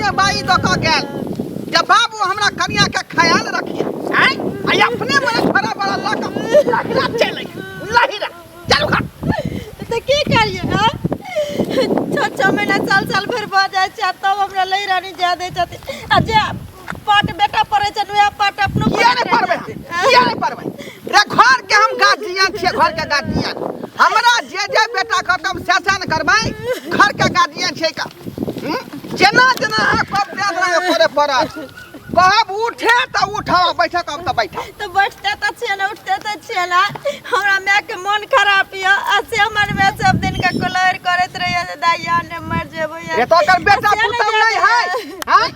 J by दऽ कऽ गेल जे बाबू हमरा कनिया के ख्याल रखिए आँय आ अपने मने छोड़ा बड़ा लऽ कऽ लहिरा चलै लहिरा चलू घर। तऽ की करियै आँय? छओ छओ महीना साल साल भरि भऽ जाइ छै आ तब हमरा लहिरा नहि जाय दै छथिन आ जे पाट बेटा पड़ै छनि वएह पाट अपनो किया नहि पढ़बै हम? किया नहि पढ़बै रे घर के हम गार्जियन छियै घर के गार्जियन हमरा जे जे बेटा कहतै हम से से ने करबै घर के गार्जियन छियै का हम्म? जेना जेना अहाँ कहब तेना तेना करे पड़त कहब उठे तऽ उठब बैठे कहब तऽ बैठब तऽ बैठते तऽ छियै ने उठते तऽ छियै ने हमरा मायके मोन खराब यऽ आ से हमर माय सब दिन के कोलहर करैत रहैया जे दाइया ने मर जेबै रे तो ओकर बेटा पुतहु नहि है हैं?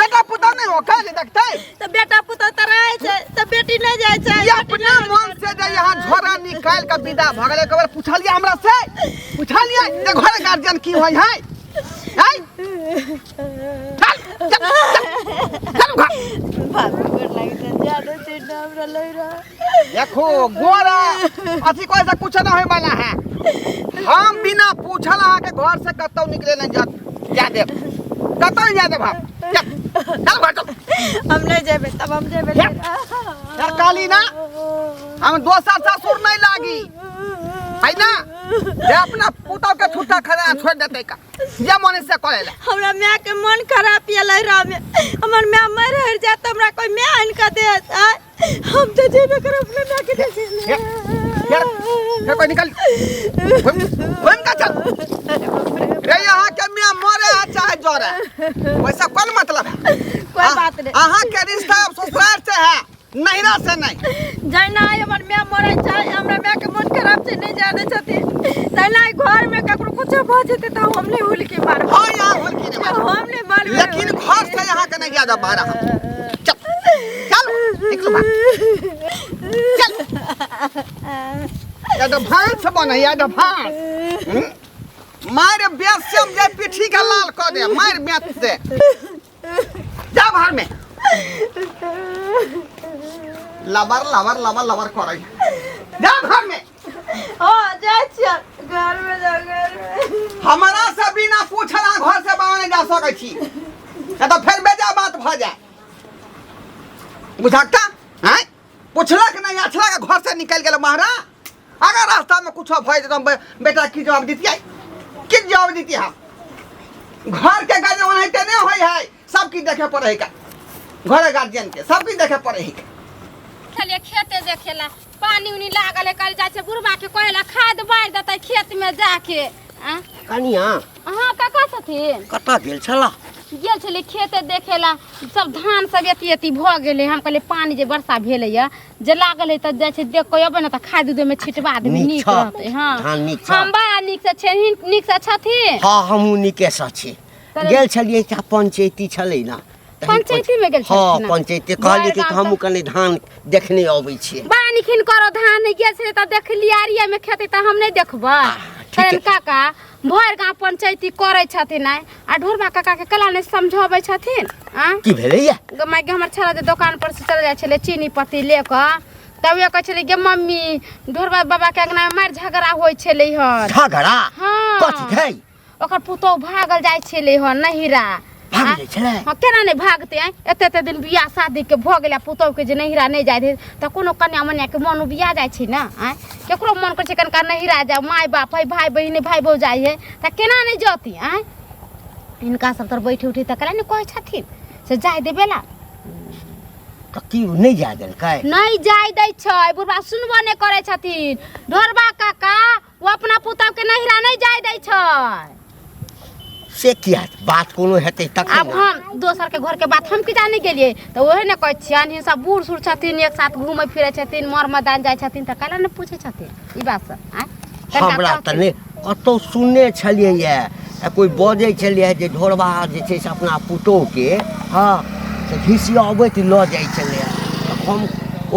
बेटा पुतहु नहि ओकर जे देखतै तऽ बेटा पुतहु तऽ रहै छै तऽ बेटी नहि जाइ छै ई अपना मन से जे यहाँ झोरा निकालि कऽ विदा भऽ गेलै एक बेर पुछलियै हमरा से पुछलियै जे घर गार्जियन की होइ है हैं? चल चल चल चल घर। बाप रे गोर लागि जाइ ज्यादा चिन्ह हमरा लग रहा देखो गोरा अथी कोई से कुछ ना होए वाला है हम बिना पूछल अहाँ के घर से कतौ निकले नहीं जा जा देब कतौ नहीं जा देब हम चल चल घर चल हम नहीं जेबै तब हम जेबै यार काली ना हम दोसर ससुर नहीं लागी है ना जे अपना पुतौ के छुट्टा खड़ा छोड़ देते का जे मन से करे ला हमरा माय के मन खराब ये लहरा में हमर माय मर हर जात हमरा कोई माय आन के देत आय हम तो जेबे करब अपना माय के देखे यार यार कोई निकल घूम घूम का चल रे यहाँ के मियां मरे है चाहे जरे वैसा कौन मतलब है कोई बात नहीं अहाँ के रिश्ता अब ससुराल से है नैहरा से नहीं जहिना आइ हमर माय मरै छै हमरा माय के मन खराब छै नहि जानै छथिन तहिना आइ घर में ककरो कुछो भऽ जेतै तऽ हम नहि हुलकी मारब हाँ यहाँ हुलकी नहीं मारब। हम नहि मारबै लेकिन घर से यहाँ के नहीं ज्यादा बाहर हम चल चल निकलो बाहर चल एडवांस बने एडवांस हम्म? मार बेस से हम जे पीठी के लाल कर दे मार बेस से जा बाहर में लबर लबर लबर लबर करे जा घर में ओ जाइ छियै घर में जाउ घर में हमारा से बिना पूछल अहाँ घर से बाहर नहीं जा सकै छी नहीं तो फिर बेजा बात भऽ जाए बुझाकता हैं पूछलक नहीं अछलक घर से निकल गेल महारा अगर रास्ता में कुछ भऽ जेतै हम बेटा की जवाब दितियै की जवाब दितियै हम घर के गार्जियन ओनाहिते नहीं होय है सब किछु देखे पड़े है का घर गार्जियन के सब किछु देखे पड़े है का छलियै खेते देखेला पानी उनी लागल है कल जाइ छै बुढ़बा के कहेला खाद बारि देतै खेत में जाके आँ? कनिया अहाँ कका छथिन कतऽ गेल छला गेल छलियै खेते देखेला सब धान सब एती एती भऽ गेलै हम कहलियै पानी जे वर्षा भेलैया जे लागल है तऽ जाइ छै देख कऽ अबै ने तऽ खाद उद ओहिमे छिटवा देबै नीक नीक छह। रहतै हँ धान नीक छह। हम बड़ा नीक से छै नीक से छथिन हँ हमहूँ नीकेसँ छी गेल छलियै एकटा पंचैती छलै ने तही पंचैतीमे गेल हँ छलखिन पंचैती कहलियै कि बड़ गाम हमहूँ कनि धान देखने अबै छियै बड़ा निखिन करो धान नहि गेल छलै तऽ देखलियै आरियामे खेती तऽ हम नहि देखबै ठीक है। करण काका भरि गाँव पंचैती करै छथिन आइ आ ढोरबा काका के कला नहि समझाबै छथिन आँ की भेलैया गे माय गे हमर छड़ा जे दोकान पर से चल जाइ छलै चीनी पत्ती ले कऽ तब उहे कहै छलै गे मम्मी ढोरबा बाबा के अंगना मे मारि झगड़ा होइ छलै हन झगड़ा हँ। कथी भेल ओकर पुतोहु भागल जाइ छलै हन नहिरा भागि जाइ छलै? हँ केना नहि भागतै आँय एते एते दिन बियाह शादीके भऽ गेलै आ पुतोहुके जे नहिरा नहि जाइ रहै तऽ कोनो कन्या मन्याके मन उबिया जाइ छै ने आँय केकरो मन करै छै कनिका नहिरा जाउ माय बाप है भाय बहिन है भाय भौजाइ है तऽ केना नहि जती आँय हिनका सब तर बैठे उठे तऽ कला नहि कहै छथिन से जाय देबे ला तऽ की नहि जाय देलकै नहि जाय दै छै बुढ़बा सुनबो नहि करै छथिन ढोरबा काका ओ अपना पुतहु के नहिरा नहि जाय दै छै से किया बात कोनो हेतै तखन आब ने। हम दोसर के घर के बात हम की जाने गेलियै तऽ ओहे ने कहै छियनि हिनका बूढ़ सूढ़ छथिन एक साथ घूमै फिरै छथिन मर मदान जाइ छथिन तऽ कैला नहि पूछै छथिन ई बात सब आँय कनिका हमरा तऽ कहथिन। नहि कतहु सुनने छलियै यऽ आ कोइ बजै छलियै जे ढोरबा जे छै से अपना पुतोहुके हँ से घिसियबैत लऽ जाइ छलैए तऽ हम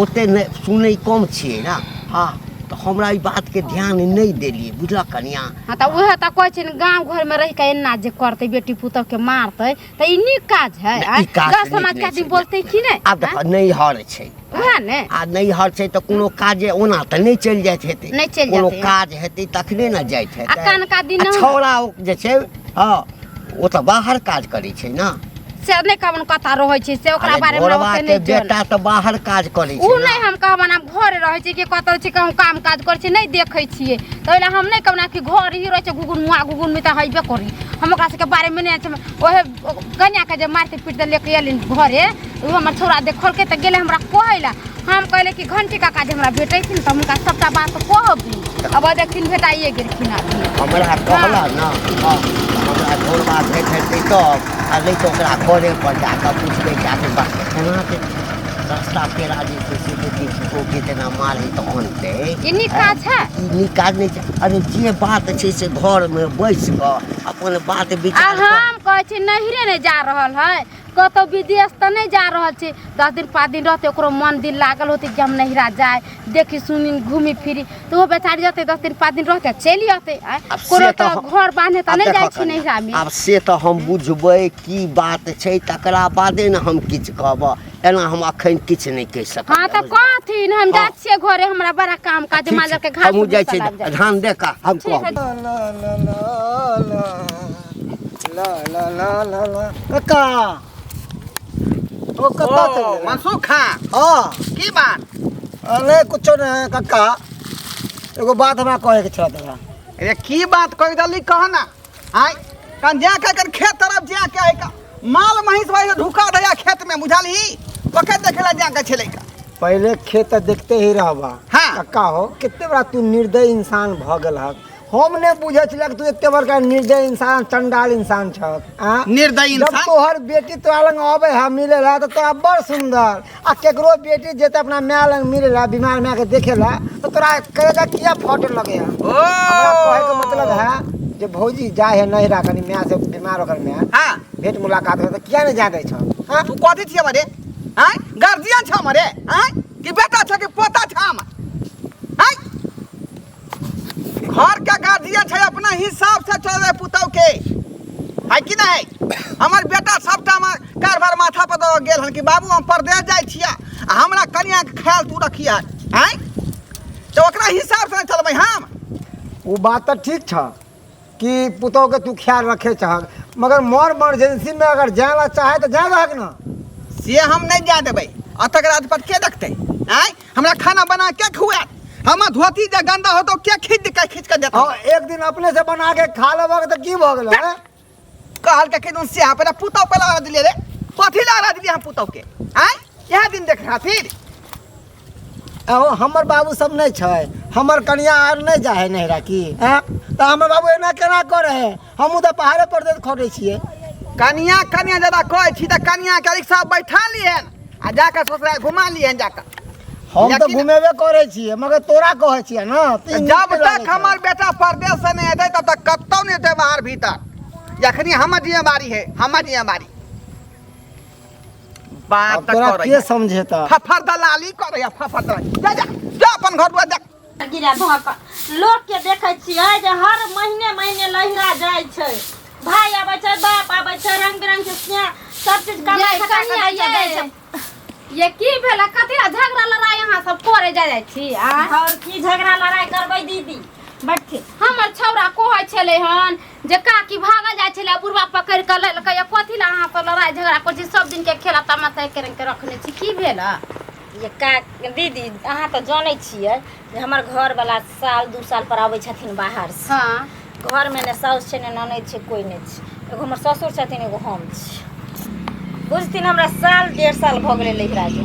ओतेक नहि सुनै कम छियै ने हँ तऽ हमरा ई बातके ध्यान नहि देलियै बुझलक कनिया हाँ तऽ उएह तऽ कहै छै ने गाँव घरमे रहि कऽ एना जे करतै बेटी पुतहुके मारतै तऽ ई नीक काज है नहि, आँय? ई काज गाँव नीक समाजके नहि आदमी छै। बोलतै कि नहि आब देखऽ नैहर छै उएह ने आ नैहर छै तऽ कोनो काजे ओना तऽ नहि चलि जाइत हेतै नहि चलि कोनो जेतै। काज हेतै तखने ने जाइत हेतै आ कनका दिन आ छौड़ा ओ जे छै हँ ओ तऽ बाहर काज करै छै ने। से नहि कहबन कतऽ रहै छै से ओकरा अरे बारे मे ढोरबा ओते के नहि जान। बेटा तऽ बाहर काज करै ओ छै नहि ने। हम कहबन हम घरे रहै छै कि कतऽ छै, कहूँ काम काज करै छै, नहि देखै छियै, तऽ ओहि लए हम नहि कहबन कि घर ही रहै छै। घुघुन मुआ घुघुन में तऽ हेबे करी, हम ओकरा सबके बारेमे नहि छै। ओहे कन्याके जे मारते पीटते लेके एलिन घरे, ओ हमर छौड़ा देखलकै तऽ गेलै हमरा कहै लए। हम कहलियै कि घंटी काका जे हमरा भेटैथिन तऽ हुनका सबटा बात कहबी। अब देखथिन भेटाइए गेलखिन अभी। हमरा कहला ने, हँ, हमरा ढोरबा भेट हेतै तब, आ नहि तऽ ओकरा घरे पर जाकऽ पुछबै कि आखिर बात केना के रास्ता पेड़ा जे छै से बेटी पुतोहके तेना मारै तऽ अनतै। ई नीक काज छै? ई नीक काज नहि छै। अरे जे बात छै से घरमे बैस कऽ अपन बात आ विचार कऽ। हम कहै छी नहिरे नहि जा रहल है, कतहु विदेश तऽ नहि जा रहल छै। 10 दिन 5 दिन रहतै, ओकरो मन दिल लागल होतै कि हम नहिरा जाय, देखी सुनी घूमी फिरी, तऽ ओहो बेचारी जेतै, 10 दिन 5 दिन रहतै, चलि अतै। आँय, आब से कोनो तऽ तऽ घर बान्हे तऽ आब नहि जाइ देखऽ छै कनियाँ, नहिरामे। आब से तऽ हम बुझबै की बात छै तकरा बादे ने हम किछु कहब, एना हम अखन किछु नहि कहि सकब। हाँ तऽ कहथिन हम हाँ। जाइ छियै घरे, हमरा बड़ा काम काज, ठीक माल छै, के घास हमहूँ जाइ भूसा छियै, लाबि जाइ। धान दे कऽ हम ठीक है। कहब। ला ला ला ला ला ला ला ला ला काका, ओ कतऽ चलि गेलै? मनसुख खां। हाँ। की बात? अरे कुछो नहीं काका, एगो बात हमरा कहे के छल तोरा। अरे की बात कहि देली, कह ना। आय कन जा के कन खेत तरफ जा के है का माल महींस भाई ढुका दया खेत में, बुझलही? ओके देखेला जा के छलै का। पहले खेत तऽ देखते ही रहबा। हाँ। काका हो, कते बड़ा तू निर्दयी इंसान भऽ गेल हक। हम नहि बुझै छलियै कि तू एते बड़का निर्दयी इंसान, चंडाल इंसान छह। आँ? निर्दयी जब इंसान? तोहर बेटी तोरा लग अबै है मिले ला तऽ तोरा बड़ सुंदर, आ केकरो बेटी जेतै अपना माय लग मिले ला, बीमार माय के देखे ला, तऽ तोरा करेजा किया फटे लगे है? ओ हमरा कहे के मतलब है जे भौजी जाय है नहिरा, कनी माय से बीमार ओकर माय, हाँ, भेंट मुलाकात हो, तऽ किया नहि जाय दै छह? हाँ? तू कथी छियै मरे? आँय, गार्जियन छ मरे? आँय, कि बेटा छ कि पोता छ हमर? आँय, घर के गार्जियन छै, अपना हिसाब से चले पुतौ के है कि नहीं? हमर बेटा सबटा हमर कारभार माथा पर दऽ गेल हन कि बाबू हम परदेश जाइ छियै आ हमरा कनिया के ख्याल तू रखिया। आँय, तऽ ओकरा हिसाब से नहि चलबै हम? ओ बात तऽ ठीक छ कि पुतोह के तू ख्याल रखे चाहक, मगर मोर इमरजेंसी में अगर जाए ला चाहे तो जाए दहक ना। से हम नहीं जा देबै। अतक राजपट के देखतै? आँय, हमरा खाना बना के खुआत? हमर धोती जे गंदा होतो के खींच के खींच के देतौ? हाँ, एक दिन अपने से बना के खा लेबक तऽ की भऽ गेलै? हैं? कहल के किदन से अपना पुतौ पे लगा दिले रे, कथी लगा दिलियै हम पुतौ के? आँय, इएह दिन देख रहा फिर। आहो, हमर बाबू सब नहि छै, हमर कनिया आर नहि जाइ है नहिरा की? हैं? तऽ हमर बाबू एना केना करे है? हमहूँ तऽ पहाड़े पर खटै छियै। कनिया कनिया ज्यादा कहै छी तऽ कनिया के रिक्शा बैठा लिहन आ जाके ससुराल घुमा लिहन जाके। हम तऽ लेकिन- घुमेबे करै छियै, मगर तोरा कहै छियै ने तऽ ई नीक जब लगै तक छै। हमर बेटा परदेश से नहीं एतै तब तक कतौ नहीं एतै बाहर भीतर। जखनी हमर जिम्मेवारी है, हमर जिम्मेवारी बात अब तोरा करै के समझेता? फफर दलाली करै, फफर दलाली। जा जा जा अपन घर दुआर देख। गिरा धऽ कऽ लोकके देखै छियै जे हर महीने महीने लहिरा जाइ छै, भाय आबै छै, बाप आबै छै, रंग बिरंग के स्नेह सब चीज कमा ये खटा कऽ कनिया दै छै, दै ये छै। ये की भेल? कथी ला झगड़ा लड़ाई अहाँ सब करे जाय जाइ छी? आ और की झगड़ा लड़ाई करबै दीदी, बैठथिन। हमर छौड़ा कहै छलै हन जे काकी भागल जाइ छलै, बुढ़बा पकड़ि कऽ लेलकै। कथी ला अहाँ सब लड़ाई झगड़ा करै छी? सब दिन के खेला तमाशा एके रंग के रखने छी, की भेल? ये का दीदी, अहाँ तऽ जानै छियै जे हमर घरवला साल 2 साल पर आबै छथिन बाहरसँ। हाँ। घरमे ने साउस छै ने ननैद छै, कोइ नहि छै। एगो हमर ससुर छथिन, एगो हम छी। बुझथिन, हमरा साल 1.5 साल भऽ गेलै लहिरा के।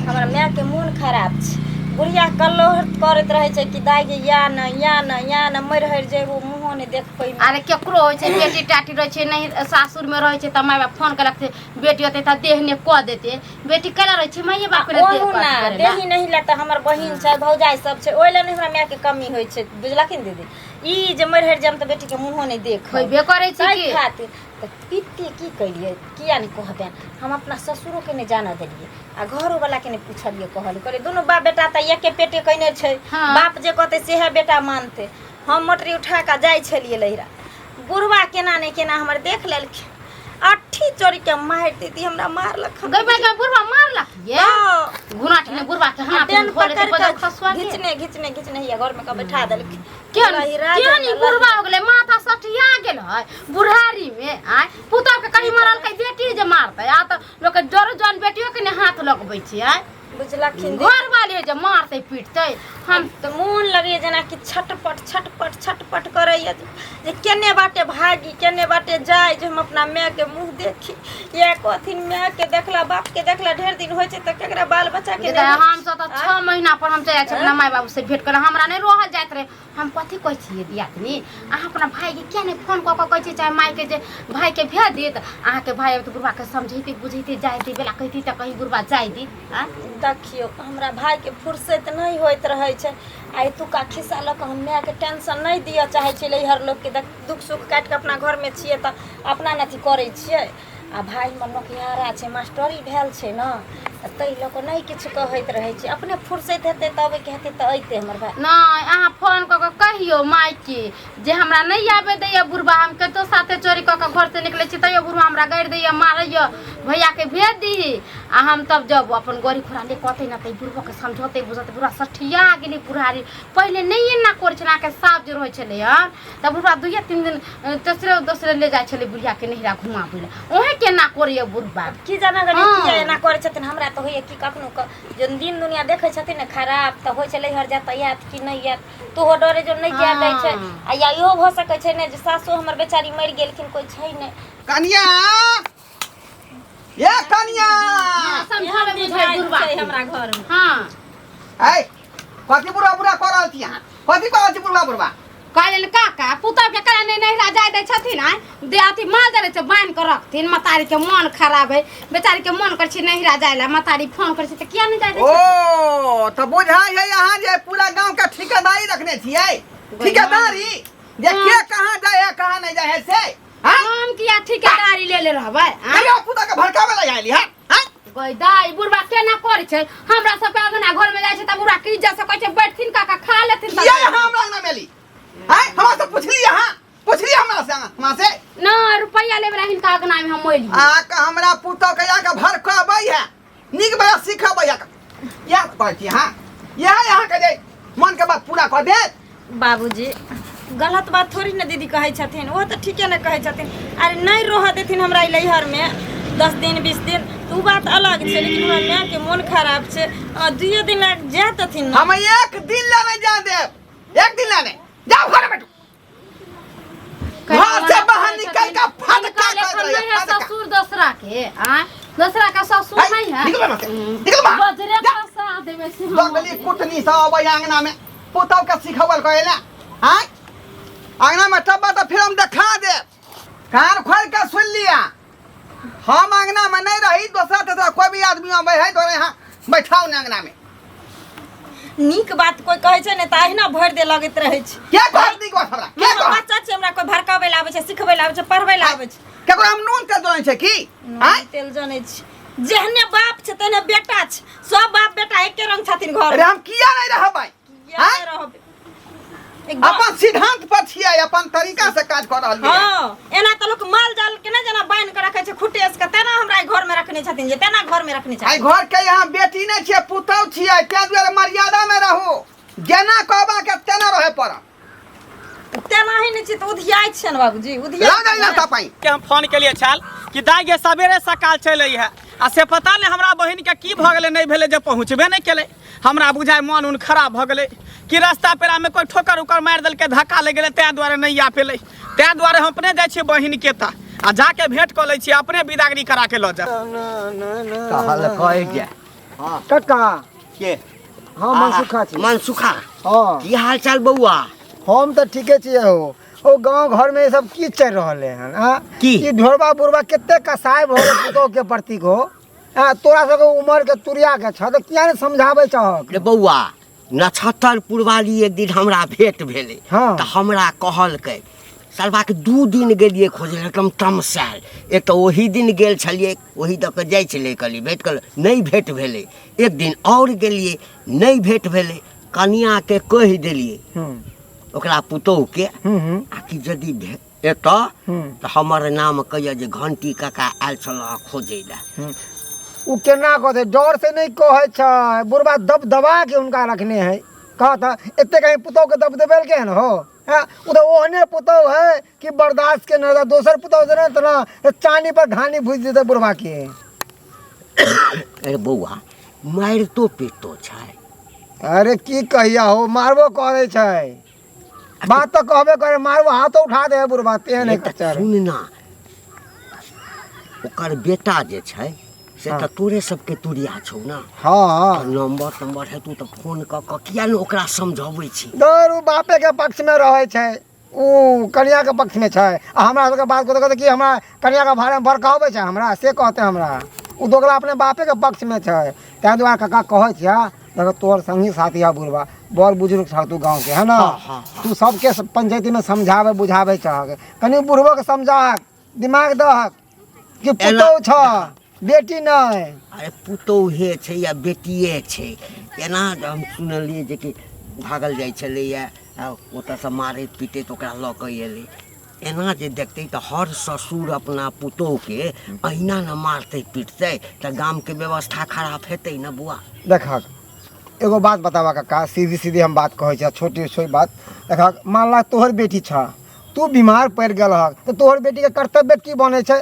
हमर मायके मोन खराब छै, बुढ़िया कल्लोह करैत रहै छै कि दाइ गे या न या न या न, मरि हरि जेबो, मुँहो नहि देख पैबो। अरे केकरो होइ छै, बेटी टाटी रहै छै, नहि सासुरमे रहै छै तऽ माय बाप फोन केलक से बेटी होतै तऽ देह ने कऽ देतै। बेटी केना रहै छै माइए बाप के देह ओहू कऽ ना करै ला। देही नहि ला तऽ हमर बहिन छै, भौजाइ सब छै, ओहि लए नहि हमरा मायके कमी होइ छै, बुझलखिन दीदी? ई जे मरि हरि जायब तऽ बेटीके मुँहो नहि देख होइबे करै छै ताहि की खातिर तऽ पित्ती की केलियै, किया नहि कहबनि? हम अपना ससुरोके नहि जानऽ देलियै आ घरोवलाके नहि पुछलियै, कहलियै, कहलियै दुनू बाप बेटा तऽ एके पेटे कयने छै। हाँ। बाप जे कहतै सएह बेटा मानतै। हम मोटरी उठा कऽ जाइ छलियै लहिरा, बुढ़वा केना नहि केना हमर देख लेलखिन। अट्ठी चोरी के मारि देती हमरा मारलक हन। गई भाई बुढ़वा मारलक ये हाँ। गुनाठ ने बुढ़वा के हाथ डेन में धोले पकड़ बजल के खसुआ के घिचने घिचने घिचने हिया घर में के बैठा देलक। केहन लहिरा केहन ई जाता बुढ़वा हो गेलै माथा सठिया गेल है बुढ़ारी में आय पुतहु के कहीं मरल के बेटी जे मारतै आ तऽ लोक के डर जन बेटियो के ने हाथ लगबै छै आय बुझलखिन दीदी। घर वाले जे मारतै पीटतै हम तऽ मोन लगैए जेनाकि छटपट छटपट छटपट करैए जे केने बाटे भागी केने बाटे जाय जे हम अपना मायके मुँह देखी। या कहथिन मायके देखला बापके देखला ढेर दिन होइ छै तऽ केकरा बाल बच्चाके नहि होइ हम सब तऽ 6 महीना पर हम चलि जाइ छी अपना माय बाबू से भेंट करे हमरा नहि रहल जाइत रहे। हम कथी कहै छियै दियादनी अहाँ अपना भाइके किया नहि फोन कऽ कऽ कहै छियै चाहे मायके जे भाइके भेज देत अहाँके भाइ आबि तऽ बुढ़बाके समझैते बुझैते जाय दी बेला कहिती तऽ कहीं बुढ़बा जाय दी। आँय देखियौ हमरा भाइके फुर्सत नहि होइत रहै छै आ एतुका खिस्सा लऽ कऽ हम मायके टेंशन नहि दिअ चाहै छियै। नैहर लोकके दुख सुख काटि कऽ अपना घरमे छियै तऽ अपना ने अथी करै छियै। आ भाइ हमर नौकरिहारा छै मास्टरी भेल छै ने ताहि लऽ कऽ नहि किछु कहैत रहै छै। अपने फुर्सत हेतै तऽ अबैके हेतै तऽ अयतै हमर भाइ। नहि अहाँ फोन कऽ कऽ कहियौ मायके जे हमरा नहि आबै दैए बुढ़बा हम कतौ साथे चोरी कऽ कऽ घरसँ निकलै छी तैयो बुढ़बा हमरा गारि दैए मारैए भैयाके भेज दीही आ हम तब जब अपन गड़ी घोड़ा ले कहतै ने तऽ बुढ़बोके समझौतै बुझौतै। बुढ़बा सठिया गेलै बुढ़ारी पहिले नहि एना करै छलै अहाँके साफ जे रहै छलै हन तऽ बुढ़बा 2-3 दिन तेसरे दोसरे ले जाइ छलै बुढ़ियाके नैहरा घुमाबै लए ओहे केना करैए बुढ़बा की जाना गली किया एना करै छथिन। हमरा तऽ होइए कि कखनो कऽ जन दिन दुनिया देखै छथिन ने खराब तऽ होइ छै नैहर जायत तऽ आयत कि नहि आयत तोहो डरे जो नहि जाय दै छै। आ या इहो भऽ सकै छै ने जे सासो हमर बेचारी मरि गेलखिन कोइ छै नहि। कनिया ये कनिया समझाबै बुझाइ बुढ़बा छै हमरा घरमे। हाँ ऐ कथी बुढ़वा बुढ़वा कऽ रहल छी अहाँ कथी कऽ रहल छी बुढ़वा बुढ़वा? कहलियनि काका पुतहु के करा नहि नैहरा जाय दै छथिन आँय दे अथी माल जाल छै बान्हि कऽ रखथिन मतारी के मन खराब है बेचारी के मन करै छै नैहरा जाय लए मतारी फोन करै छै तऽ किया नहि जाय दै छथिन? ओ तऽ बुझाइ है अहाँ जे पूरा गाँव के ठिकेदारी रखने छियै ठिकेदारी जे के कहाँ जाय है कहाँ नहीं जाय है से हाँ? हम किया ठिकेदारी ले ले रहबै आँय? कहियो पुतहु के भड़काबै लए आयली है हाँ? गई दाई बुढ़बा केना करै छै हमरा सबके अंगना घर में जाइ छै तऽ बुढ़बा की इज्जत से कहै छै बैठथिन काका खा लेथिन किया यहाँ हमरा अंगना में एली आँय हमरा से पुछली अहाँ पुछली हमरा से हमरा से ना रुपैया लेबै ला हिनका अंगना में हम एलियै। आ के हमरा पुतहु के यहाँ के भड़काबै है नीक बजा सिखबै है इएह कहै छी अहाँ इएह अहाँके जे मन के बात पूरा कऽ देत। बाबूजी गलत बात थोड़ी ने दीदी कहै छथिन ओहो तऽ ठीके ने कहै छथिन। अरे नहि रहऽ देथिन हमरा ई नैहरमे 10 दिन 20 दिन तऽ ओ बात अलग छै लेकिन हमरा मायके मोन खराब छै 2 दिन लए जाय देथिन ने। हम एक दिन लए नहि जाय देब एक दिन लए नहि जाउ घर बैठू घर से बाहर निकल के फटका कर नहीं है ससुर दोसरा के आँय दोसरा का ससुर नहीं है निकल बाहर से निकल बाहर बजरे फंसा देबै से हम। बगली कुटनी सब अबै अंगना में पुतहु के सिखबल कहे ला आँय अंगना में टब्बा तऽ फिर हम देखा देब। कान खोल के सुन लिया हम अंगना में नहीं रही दोसरा तेसरा कोई भी आदमी अबै है तोरे यहाँ बैठाओ ने अंगना में। नीक बात कोइ कहै छै ने तऽ अहिना भरि दे लगैत रहै छै। के कहत नीक बात हमरा के हमर कहत? बच्चा छै हमरा कोइ भड़काबै लए आबै छै सिखबै लए आबै छै पढ़बै लए आबै छै। केकरो हम नून तेल जनै छै की? नून तेल जनै छै जेहने बाप छै तेहने बेटा छै सब बाप बेटा एके रंग छथिन घर। अरे हम किया नहीं रहबै? किया नहि रहबै? अपन सिद्धांत पर छियै अपन तरीका से काज कऽ रहल छियै। हाँ एना तऽ लोक माल जाल के नहि जेना बान्हि कऽ रखै छै खुटेस के तेना हमरा एहि घर में रखने छथिन जे तेना घर में रखने एहि छथिन। घर के यहाँ बेटी नहि छियै पुतहु छियै ताहि दुआरे मर्यादा में रहू जेना कहबा के तेना रहे पड़त। तेना ही नहि छै तऽ उधियाइ छियनि बाबूजी उधियाइ लऽ जाइ नाश्ता पानि। के हम फोन केलिए छल कि दाइ गे सवेरे सकाल चलि अइहे आ से पता नहि हमरा बहिन के की भऽ गेलै नहि भेलै जे पहुँचबे नहि केलै। हमरा बुझाइ मन उन खराब भऽ गेलै कि रास्ता पेरा में कोइ ठोकर उकर मारि देलकै धक्का लागि गेलै ताहि दुआरे नहि आ पेलै ताहि दुआरे हम अपने जाइ छियै बहिन के तऽ आ जाके भेंट कऽ लै छियै अपने विदागरी करा के लऽ जायब। कहलकै जे कक्का के हाँ मनसुखा छी। मनसुखा हाँ की हाल चाल बौआ? हम तऽ ठीके छियै हो। ओ गांव घर में सब की चल रहल है हाँ? की? ई ढोरबा बुढ़बा कते कसाई भऽ गेल पुतोह के प्रतीक हो हाँ, तोरा सबके उमर के तुरिया के छ तऽ किया नहि समझाबै छहक? रे बौआ नक्षत्रपुर वाली एक दिन हमरा भेंट भेलै हाँ। तऽ हमरा कहलकै सरबा के 2 दिन गेलियै खोजै लए एकदम तमसायल। एक तऽ ओही दिन गेल छलियै ओही दऽ कऽ जाइ छलियै कहलियै भेंट कर नहि भेंट भेलै। एक दिन आओर गेलियै नहि भेंट भेलै। कनियाके कहि देलियै ओकरा पुतोहके आ कि यदि एतऽ तऽ हमर नाम कहिया जे घंटी काका आयल छल खोजै लए। ओ केना कहतै, डर से नहि कहै छै बुढ़बा, दब दबा के हुनका रखने है। कह तऽ एते कहीं पुतहु के दब दबेलकै हन हो? हँ, ओ तऽ ओहने पुतहु है कि बर्दाश्त के नहि, दोसर पुतहु जे रहत ने तऽ चानी पर घानी भुजि देतै बुढ़बा के। अरे बौआ, मारितो पीटतो छै? अरे की कहिया हो, मारबो करै छै, बात तऽ कहबे करे, मारबो, हाथो उठा दे है बुढ़बा, तेहन है। तऽ सुन ना, ओकर बेटा जे छै से तऽ तोरे सबके तुरिया छौ ने? हाँ। तऽ नंबर तंबर हेतौ तऽ फोन कऽ कऽ किया ने ओकरा समझबै छी? दौड़, ओ बापे के पक्ष में रहै छै, ओ कनिया के पक्ष में छै। आ हमरा सबके बात कहते कहते कि हमरा कनिया के भाड़े में बड़काबै छै हमरा, से कहते हमरा। ओ दोगला अपने बापे के पक्ष में छै। ताहि दुआरे काका कहै छियै, देखो तोहर संगी साथी है बुढ़बा, बड़ बुजुर्ग छह तू गाँव के, है ना? हाँ। तू सबके पंचायती में समझाबै बुझाबै छहक, कनि बुढ़बो के समझाहक, दिमाग दहक कि पुतहु छ, बेटी नहि। अरे पुतोहे छै या बेटिए छै, एना जे हम सुनलियै जे कि भागल जाइ छलैए आ ओतऽसँ मारैत पीटैत ओकरा लऽ कऽ एलै। एना जे देखतै तऽ हर ससुर अपना पुतोहके अहिना ने मारतै पीटतै, तऽ गामके व्यवस्था खराब हेतै ने बौआ? देखहक, एगो बात बताबा काका, सीधी सीधी हम बात कहै छी, छोटी छोटी बात। देखहक, मान ला तोहर बेटी छ, तू बीमार पड़ि गेल हक, तऽ तोहर बेटीके कर्तव्य की बनै छै,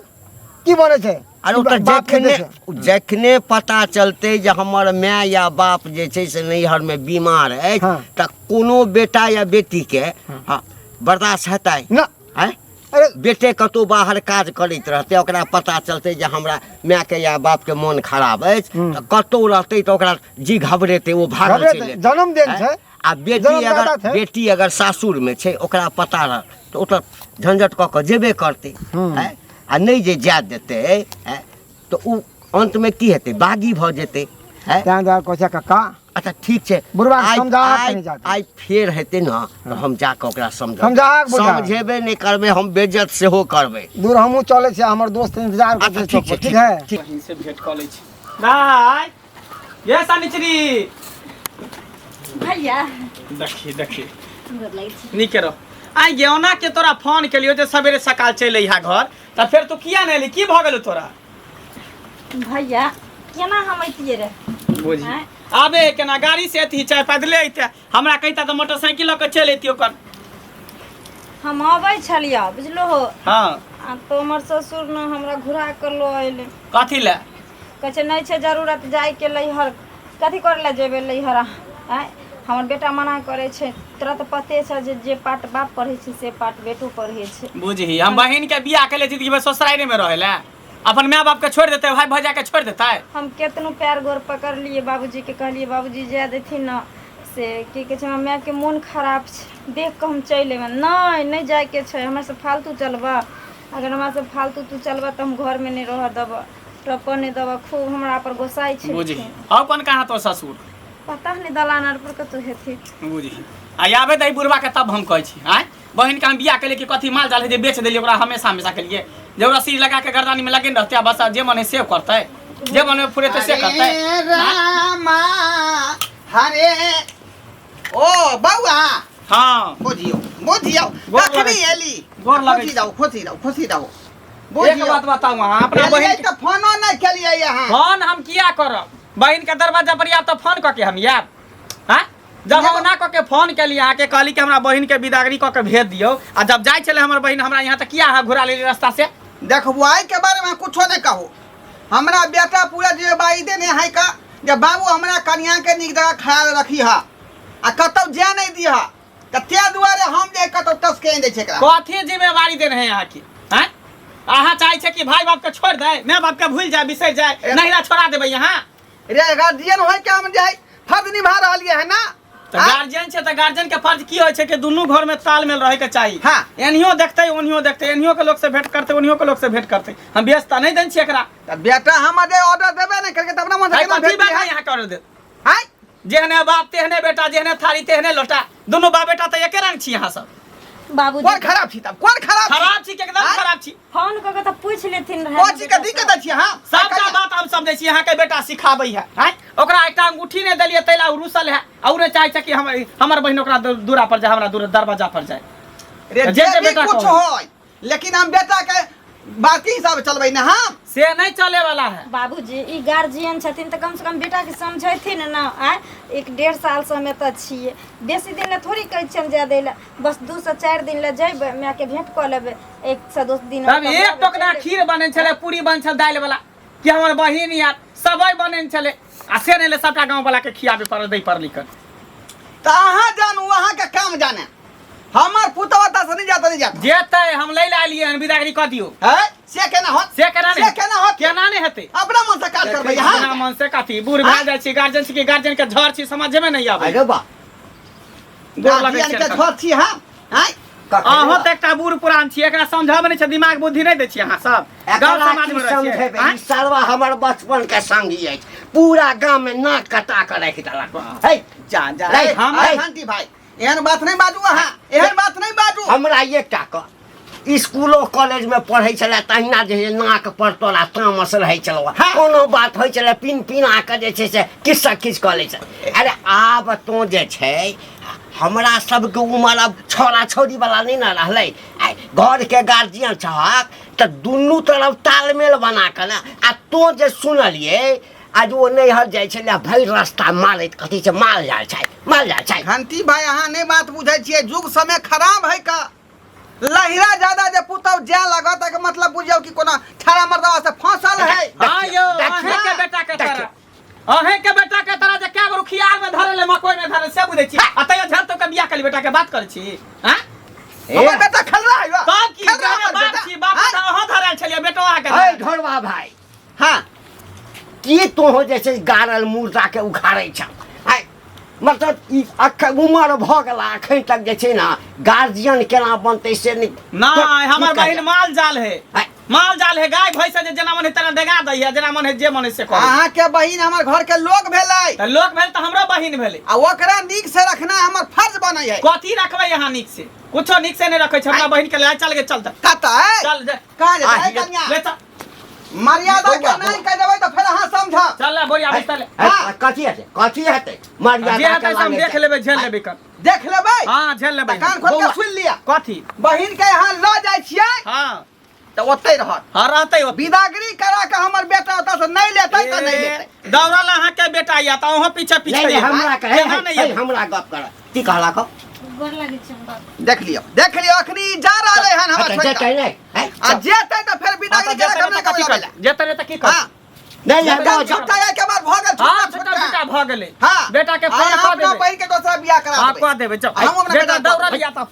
की बनै छै? अरे ओ तऽ बाप के जखने देखे। जखने पता चलतै जे हमर माय या बाप जे छै से नैहरमे बीमार अछि, तऽ कोनो बेटा या बेटीके हँ बर्दाश्त हेतै ना? आँय? अरे बेटे कतहु बाहर काज करैत रहतै, ओकरा पता चलतै जे हमरा मायके या बापके मोन खराब अछि, तऽ कतहु रहतै तऽ ओकरा जी घबरेतै, ओ भागल घबरेतै, चलि जेतै। जन्म देन आँय? छै। आ बेटी जन्मदाता अगर छै। बेटी अगर सासुरमे छै, ओकरा पता रह तऽ ओ तऽ झंझट कऽ कऽ जेबे करतै। आँय? आ नहि जे जाय देतै, आँय, तऽ ओ अन्तमे की हेतै? बागी भऽ जेतै। आँय? ताहि दुआरे कहै छै काका। अच्छा ठीक छै। बुढ़बा के आइ समझा आइ कनी जाके। आइ फेर हेतै ने तऽ हम जाकऽ ओकरा समझा समझा के बुझा। समझेबे नहि करबै, हम बेज्जत सेहो करबै। दूर हमहूँ चलै छियै, हमर दोस्त इंतजार अच्छा करतै ठीक चौक छै। पर। ठीक है। ठीक। बहिन से भेंट कऽ लै छी। दाय ये सनिचरी। भैया। देखी देखी। गोर लगै छी। नीके रह। आइ गेौना के तोरा फोन केलियो जे सवेरे सकाल चलि अइहा घर, तऽ फेर तू किया नहि एली? की भऽ गेलौ तोरा? भैया, केना हम अइतियै रे? बुझी आँय? आबे केना, गाड़ी से अथी चाहे पैदले अइते, हमरा कहिता तऽ मोटरसाइकिल लऽ कऽ चलि अइती ओकर। हम अबै छलियै बुझलो हो। हाँ। आ तो हमर ससुर ने हमरा घुरा कऽ लऽ अयलै। कथी लए? कहै छै नहि छै जरूरत जाइके लैहर, कथी करै लए जेबै लैहर? आँय, हमर बेटा मना करै छै। तोरा तऽ पते छौ जे जे पाठ बाप पढ़ै छै से पाठ बेटो पढ़ै छै। बुझही, हम बहिन के बियाह केले जिंदगी भरि ससुराइरे में रहे ला, अपन माय बाप के छोड़ देते, भाई भौजा के छोड़ देते? हम केतनो पैर गोर पकड़लियै बाबूजीके, कहलियै बाबूजी जाय देथिन ने, से की कहै छै, हमरा मायके मोन खराब छै, देख कऽ हम चलि अयबनि। नहि नहि जाइके छै, हमरासँ फालतू चलबऽ, अगर हमरासँ फालतू तू चलबऽ तऽ हम घरमे नहि रहऽ देबऽ, टपऽ नहि देबऽ। खूब हमरा पर गोसाइ छै। बुझही, आउ कोन कहाँ तो ससुर? पता नहि, दलान आर पर कतहु हेथिन। बुझही, आ आबे दही बुढ़वा के तब हम कहै छी। आँय, बहिन के हम बियाह केलियै कि कथी माल जाल है जे बेच देलियै ओकरा? हमेशा हमेशा के लिए जे ओकरा रस्सी लगा के गर्दानी में लगेने रहतै आ बस जे मन है से करतै, जे मन में फुरेतै से करतै। हरे रामा हरे। ओ बौआ। हाँ। बुझियौ बुझियौ। गोर लगै कखनी छी। एली? गोर लगै खुशी छी। रहू, खुशी रहू, खुशी रहू। एक बुझियौ बात बताउ, अहाँ अपना एलियै बहिन के तऽ फोनो नहि केलियै अहाँ। फोन हम किया करब? बहिन के दरवाजा पर आयब तऽ फोन कऽ के हम आयब? हाँ, जब हम ओना कऽ के फोन केली अहाँके, कहली कि हमरा बहिन के बिदागरी कऽ के भेज दियौ, आ जब जाइ छलै हमर बहिन हमरा यहाँ तऽ किया अहाँ घुरा लेली रास्ता से? देखबो, आइ के बारे में कुछो नहीं कहू। हमरा बेटा पूरा जिम्मेदारी देने है का जे बाबू हमरा कनिया के नीक जगह ख्याल रखी हा आ कतौ जाय नहीं दिहा, तऽ ते दुआरे हम जे कतौ टसके नहि दै छै एकरा। कथी जिम्मेवारी देने है अहाँके? हैं, अहाँ चाहै छै कि भाई बाप के छोड़ दे, माय बाप के भूल जाए, बिसरि जाए, नहिरा छोड़ा देबै अहाँ? रे गार्जियन होय के हम जे है फर्ज निभा रहलियै है ना। तऽ गार्जियन छै तऽ गार्जियन के फर्ज की होइ छै कि दुनू घर में तालमेल रहे के चाही। हाँ। एनियो देखतै ओनियो देखतै, एनियो के लोक से भेंट करतै, ओनियो के लोक से भेंट करतै। हम व्यवस्था नहि दै छियै एकरा। तऽ बेटा हमर जे ऑर्डर देबे नहि करके तऽ अपना मन से आइ केना कथी भेज बेटा दिहै? यहाँ कर देत? आँय? जेहने बाप तेहने बेटा, जेहने थारी तेहने लोटा, दुनू बाप बेटा तऽ एके रंग छी अहाँ सब। बाबूजी कोन खराब छी तब, कोन खराब छी? खराब छी कि एकदम आँय? खराब छी। फोन कऽ के तऽ पूछि लेथिन रहए। कोन चीज के दिक्कत अछि अहाँ? सबटा बात हम समझै छी, अहाँके बेटा सिखाबै है। आँय, ओकरा एकटा अंगूठी नहि देलियै ताहि लए ओ रुसल है, आ ओ नहि चाहै छै कि हम हमर बहिन ओकरा दूरा पर जाय, हमरा दूर दरवाजा पर जाय। रे जे जे जे भी बेटा कुछ कहबै। होय लेकिन हम बेटा के बाकी हिसाब चलबै ना हम। से नहीं चले वाला है। बाबूजी ई गार्जियन छथिन तऽ कमसँ कम बेटाके समझेथिन ने। आँय, 1-1.5 सालसँ हम एतऽ छियै, बेसी दिन लए थोड़ी कहै छियै हम जाय दै लए, बस 2 से 4 दिन लए जेबै, मायके भेँट कऽ लेबै, 1 से 2 दिन। तब एक टोकना खीर बने छलै, पूरी बन छल, दालि वाला कि हमर बहिन यार सबे बने छलै आ से नहीं ले सबटा गाँव वाला के खियाबे पड़ल, दै पड़ल कर। तऽ अहाँ जानू, अहाँके काम जाने, हमर पुतवा तऽ से नहीं जात, नहीं जात। जेतै, हम लै लए एलियै हन, विदागरी कऽ दियौ। है से केना होत? से केना से नहि? केना होत? केना नहि हेतै? अपना मन से काज करबै अपना अहाँ? मन से कथी? बूढ़ भए जाइ छी, गार्जियन छी कि गार्जियन के झड़ छी, समझे में नहीं आबै। अरे बा। गोर लगै गार्जियन के छियनि। छोट छी हम, आँय? अहाँ तऽ एकटा बूढ़ पुरान छी, एकरा समझाबै नहि छै, दिमाग बुद्धि नहि दै छी अहाँ सब गाँव एकरा समाज की मे रहै छियै, समझेबै? आँय? ई सरवा हमर बचपन के संगी अछि, पूरा गाम में नाक कटा के राखि देलक है। जा जा। नहीं, हम नहीं। शांति भाई, एहन बात नहीं बाजू, अहाँ एहन बात नहीं बाजू। हमरा एकटा कह, स्कूलो कॉलेज में पढ़ै छलै तहिना जे है नाक पर तोरा तामस रहै छलौ। कोनो बात होइ छलै, पिन पिना कऽ जे छै से किस्सा किछ कऽ लै छलै। अरे आब तोँ जे छै हमरा सबके उमर आब छौड़ा छौड़ी वाला नहि ने रहलै। आइ घरके गार्जियन छहक तऽ दुनू तरफ तालमेल बना कऽ ने। आ तोँ जे सुनलियै आज ओ नैहर जाइ छलै, भरि रास्ता मारैत कथी छै, माल जाल छै, माल जाल छै। घंटी भाई, अहाँ नहीं बात बुझै छियै, युग समय खराब है का। लहिरा ज्यादा जे पुतौ जाय लागत, एकर मतलब बुझियौ कि कोनो छाड़ा मर्दवा से फंसल है। हाँ यौ, अहें के बेटा के तरह, अहें के बेटा के तरह जे कै गो रुखियार में धरल है, मकई में धरल, से बुझै छी आ तैयो झल तो के बियाह कली बेटा के बात करै छी, हाँ? हमर बेटा खेल रहा है। तब की खेल रहा जाने हमर बाप बेटा। छी, बाप तऽ अहाँ धरल छलियै, बेटो अहाँके है धरल। ढोरबा भाई। हाँ। की तोहो जे छै गाड़ल मुर्दा के उखाड़ै छ? आइ मतलब ई अखन उमर भऽ गेला, अखन तक जे छै ने गार्जियन केना बनतै से नहि। नहि, हमर की बहिन कहै? माल जाल है? आइ, माल जाल है, गाय भैंस जे जेना मन है तेना डेगा दै है, जेना मन है जे मन है से करै। अहाँ के बहिन हमर घर के लोग भेलै। तऽ लोक भेल तऽ हमरो बहिन भेलै। आ ओकरा नीक से रखना हमर फर्ज बनै है। कथी रखबै अहाँ नीक से? कुछो नीक से नहि रखै छै। हमरा बहिन के ले चल गे, चल तऽ। कतऽ? चल जे। कहाँ जेतै? आ, कनिया ले चल। मर्यादा के बौआ, नहीं कह देबै तऽ फेर अहाँ समझब। चल ले बोरिया बिस्तर ले। है, कथी हेतै, कथी हेतै मर्यादा जे हेतै के से हम लागे देख छै। लेबै, झेल लेबै कर। देख लेबै? हाँ, झेल लेबै। तऽ कान खोल के बौआ। सुनि लिअ। कथी? बहिन के यहाँ लऽ जाइ छियै तऽ ओतै रहत। हाँ, रहतै ओतै। विदागरी करा के हमर बेटा ओतऽ से नहीं लेतै तऽ नहीं लेतै। दौड़ल अहाँ के बेटा या तऽ अहाँ पीछे पीछे नहीं नहीं, अयबै। हमरा कहे केना नहीं अयबै? हमरा गप कर, की कहला कह? गोर लागै छै हम बाबू। देख लियौ, देख लियौ, अखनी ई जा रहलै हन हमरा छोड़ि कऽ। जेतै नहीं है? आ जेतै तऽ फेर हाँ, विदागरी तऽ करा जेतै के ने हमरा तऽ कथी कबै करतै? जेतै ने तऽ की करतै? हाँ। नहीं नहीं, छुट्टा जाओ, जाओ। छुट्टा के बाद भऽ गेल। हाँ, छुट्टा छुट्टा छुट्टा छुट्टा भऽ गेलै। हाँ। बेटा के आ फोन अहाँ कऽ अपना देबै। बहिन के दोसरा बियाह करा हाँ, देबै। कऽ देबै, चल। हम अपना बेटा बेटा दौड़ल या तऽ